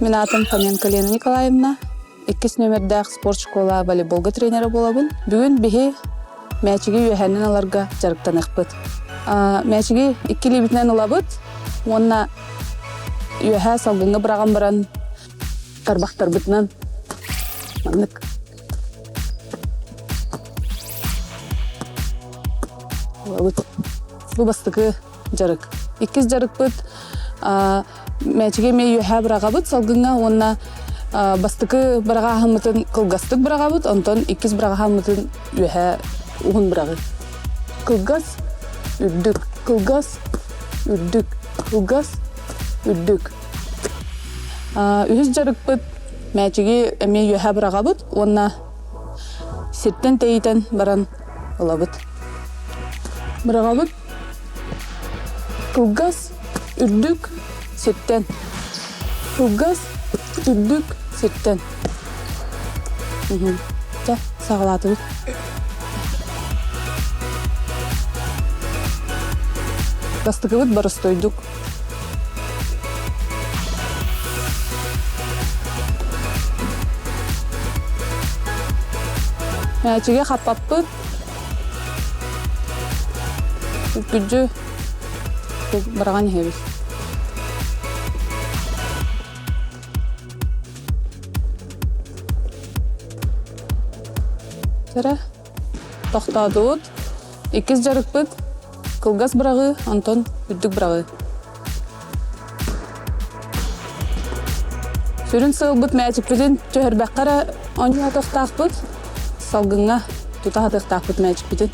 Мин аатым Фоменко Лена Николаевна. Иккис нүөмэрдээх спорт школа волейболга тренера буолабын. Бүгүн биһи мээчиги үөһэнэн ыларга дьарыктаныахпыт. Мээчиги икки илиибитинэн ылабыт уонна үөһэ салгыҥҥа быраҕан баран тарбахтарбытынан маннык ылабыт. Бу бастакы дьарык. Иккис дьарыкпыт мээчиги эмиэ үөһээ быраҕабыт салгыҥҥа уонна бастакы быраҕааһыммытын кылгастык быраҕабыт, онтон иккис быраҕааһыммытын үөһээ уһун быраҕыы. Кылгас, үрдүк, кылгас, үрдүк, кылгас, үрдүк. Үһүс дьарыкпыт мээчиги эмиэ үөһээ быраҕабыт уонна сиртэн тэйитэн баран ылабыт. Быраҕабыт Кылгас, үрдүк сиртэн. Кылгас, үрдүк сиртэн. Чэ, саҕалаатыбыт. Бастакыбыт боростуойдук. Мээчиги хаппаппыт, Күдьү быраҕан иһэбит. Эрэ тохтоотубут. Иккис дьарыкпыт кылгас быраҕыы, онтон үрдүк быраҕыы. Сүрүн сыалбыт мээчикпитин түһэрбэххэ эрэ оонньоотохтоохпут, салгыҥҥа тута сатыахтаахпыт мээчикпитин.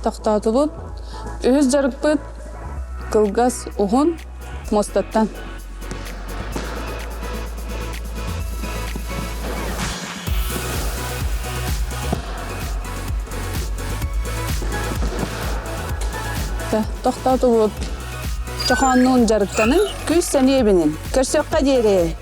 Тохтоотубут. Үһүс дьарыкпыт кылгас уһун муостаттан. Тохтоотубут. Чохооннуун дьарыктаныҥ, күүс-сэниэ эбинин. Көрсүөххэ диэри!